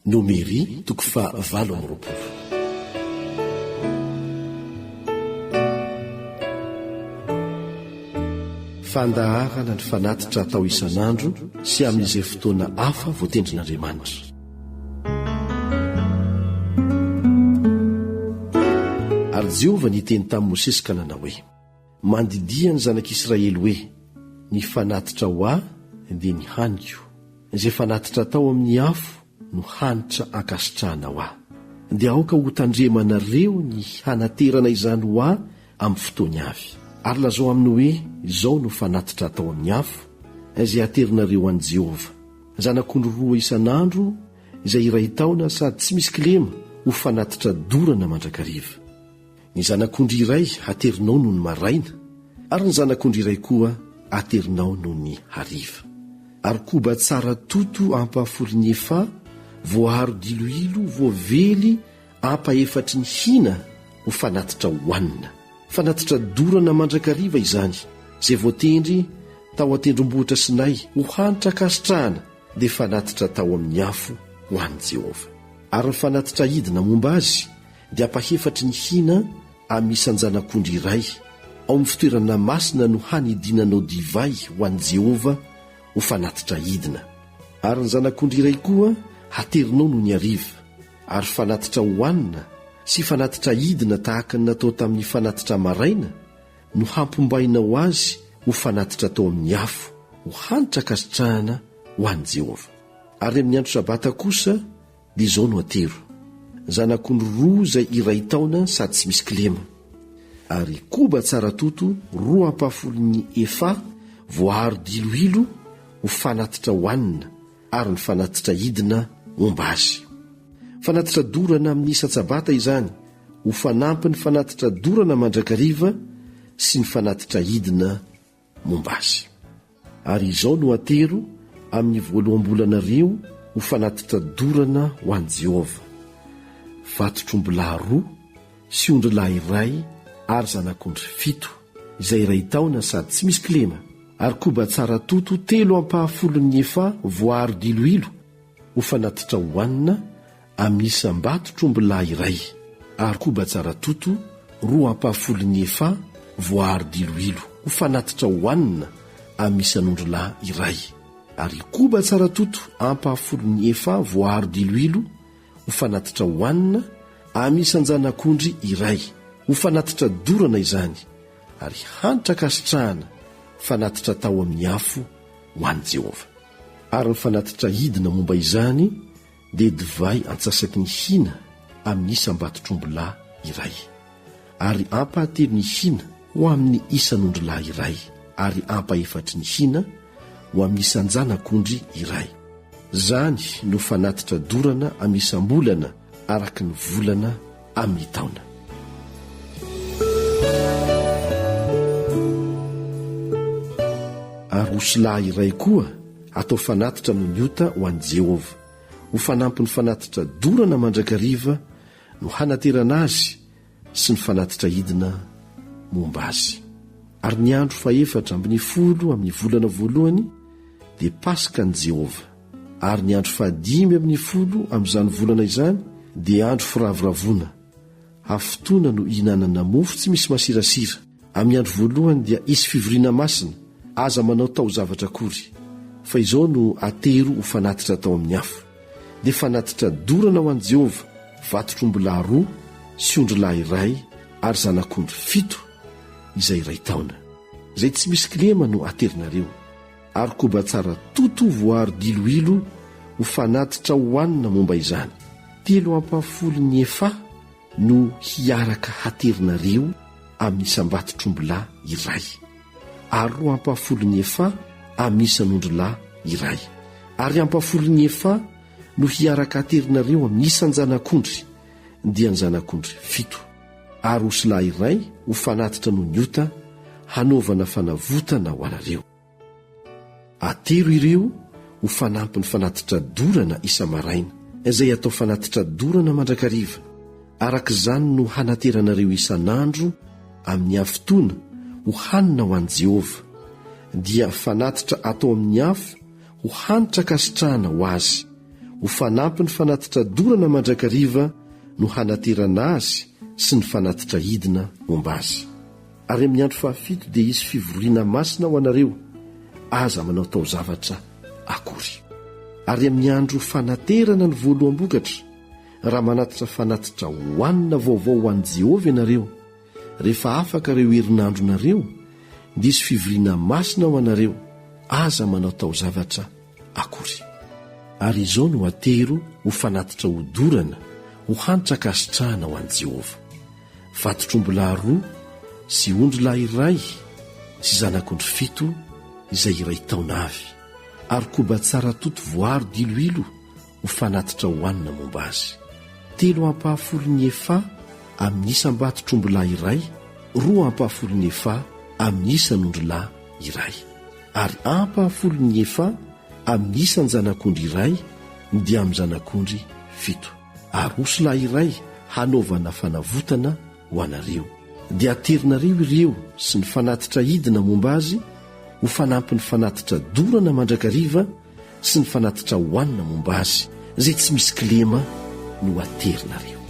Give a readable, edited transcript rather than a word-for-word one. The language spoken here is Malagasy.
Nomery toko faha 28. Fandaharana ny fanatitra atao isan'andro sy amin'izay fotoana hafa voatendrin'Andriamanitra. Ary Jehovah niteny tamin'i Mosesy ka nanao hoe, Mandidia ny zanak'Israely hoe, Ny fanatitra ho ahy dia ny haniko. Izay fanatitra atao amin'ny afo no hanitra ankasitrahanao ahy. Dia aoka hotandremanareo ny hanaterana izany ho ahy amin'ny fotoany avy. Ary lazao aminy hoe, Izao no fanatitra atao amin'ny afo, izay aterinareo an'i Jehovah, Zanak'ondry roa isan'andro, izay iray taona sady tsy misy kilema, ho fanatitra dorana mandrakariva. Ny zanak'ondry iray haterinao nony maraina, ary ny zanak'ondry iray koa aterinao nony hariva. Ary koba tsara toto ampahafolon'ny efaha, voaharo diloilo, voavely ampahefatry ny hina ho fanatitra hohanina. Fanatitra dorana mandrakariva izany, izay voatendry tao an-tendrombohitra Sinay ho hanitra ankasitrahana, dia fanatitra atao amin'ny afo ho an'i Jehovah. Ary ny fanatitra ahidina momba azy dia ampahefatry ny hina amin'ny isan-janak'ondry iray, ao amin'ny fitoerana masina no hanidinanao divay ho an'i Jehovah ho fanatitra ahidina. Ary ny zanak'ondry iray koa haterinao nony hariva, ary fanatitra hohanina sy fanatitra ahidina tahaka ny natao tamin'ny fanatitra maraina no hampombainao azy ho fanatitra atao amin'ny afo, ho hanitra ankasitrahana ho an'i Jehovah. Ary amin'ny andro Sabata kosa dia izao no atero, zanak'ondry roa izay iray taona sady tsy misy kilema, ary koba tsara toto roa ampahafolon'ny efaha voaharo diloilo ho fanatitra hohanina, ary ny fanatitra hidina momba azy. Fanatitra dorana amin'ny isan-tsabata izany, ho fanampin'ny fanatitra dorana mandrakariva sy ny fanatitra hidina momba azy. Ary izao no atero amin'ny voaloham-bolanareo ho fanatitra dorana ho an'i Jehovah, vatotr'ombilahy roa sy ondrilahy iray ary zanak'ondry fito, izay iray taona sady tsy misy kilema, ary koba tsara toto telo ampahafolon'ny efaha voaaro diloilo ho fanatitra hohanina amin'ny isam-batotr'ombilahy iray, ary koba tsara toto roa ampahafolon'ny efaha voaaro diloilo ho fanatitra hohanina amin'ny isan'ondrilahy iray, ary koba tsara toto ampahafolon'ny efaha voaaro diloilo ho fanatitra hohanina amin'ny isan-janak'ondry iray, ho fanatitra dorana izany, ary hanitra ankasitrahana, fanatitra atao amin'ny afo ho an'i Jehovah. Ary ny fanatitra hidina momba izany dia divay antsasaky ny hina amin'ny isam-batotr'ombilahy iray, ary ampahatelon'ny hina ho amin'ny isan'ondrilahy iray, ary ampahefatry ny hina ho amin'ny isan-janak'ondry iray. Izany no fanatitra dorana amin'ny isam-bolana araka ny volana amin'ny taona. Ary osilahy iray koa atao fanatitra noho ny ota ho an'i Jehovah, ho fanampin'ny fanatitra dorana mandrakariva no hanaterana azy sy ny fanatitra hidina momba azy. Ary ny andro fahefatra ambin'ny folo amin'ny volana voalohany dia Paskan'i Jehovah, ary ny andro fahadimy ambin'ny folo amin'izany volana izany dia andro firavoravoana, hafitoana no hihinanana mofo tsy misy masirasira. Amin'ny andro voalohany dia hisy fivoriana masina, aza manao taozavatra akory, fa izao no atero ho fanatitra atao amin'ny afo, dia fanatitra dorana ho an'i Jehovah, vatotr'ombilahy roa sy ondrilahy iray ary zanak'ondry fito, izay iray taona. Izay tsy misy kilema no aterinareo, ary koba tsara toto voaaro diloilo ho fanatitra hohanina momba izany. Telo ampahafolon'ny efaha no hiaraka haterinareo amin'ny isam-batotr'ombilahy iray, ary roa ampahafolon'ny efaha amin'ny isan'ondrilahy iray, ary ampahafolon'ny efaha no hiaraka haterinareo amin'ny isan-janak'ondry, dia ny zanak'ondry fito, ary osilahy iray ho fanatitra noho ny ota hanaovana fanavotana ho anareo. Atero ireo ho fanampin'ny fanatitra dorana isa-maraina, izay atao fanatitra dorana mandrakariva. Araka izany no hanateranareo isan'andro amin'ny hafitoana ho hanina ho an'i Jehovah, dia fanatitra atao amin'ny afo ho hanitra ankasitrahana ho azy. Ho fanampin'ny fanatitra dorana mandrakariva no hanaterana azy sy ny fanatitra hidina momba azy. Ary amin'ny andro fahafito dia hisy fivoriana masina ho anareo, aza manao taozavatra akory. Ary amin'ny andro fanaterana ny voaloham-bokatra, raha manatitra fanatitra hohanina vaovao ho an'i Jehovah ianareo, rehefa afaka ireo herinandronareo, dia hisy fivoriana masina ho anareo, aza manao taozavatra akory. Ary izao no atero ho fanatitra hodorana ho hanitra ankasitrahana ho an'i Jehovah, Vatotr'ombilahy roa sy ondrilahy iray sy zanak'ondry fito izay iray taona avy, ary koba tsara toto voaro diloilo ho fanatitra hohanina momba azy. Telo ampahafolon'ny efaha amin'ny isam-batotr'ombilahy iray, roa ampahafolon'ny efaha amin'ny isan'ondrilahy iray, ary ampahafolon'ny efaha amin'ny isan-janak'ondry iray dia amin'ny zanak'ondry fito, ary osilahy iray hanaovana fanavotana ho anareo. Dia aterinareo ireo sy ny fanatitra hidina momba azy ho fanampin'ny fanatitra dorana mandrakariva sy ny fanatitra hohanina momba azy, izay tsy misy kilema no aterinareo.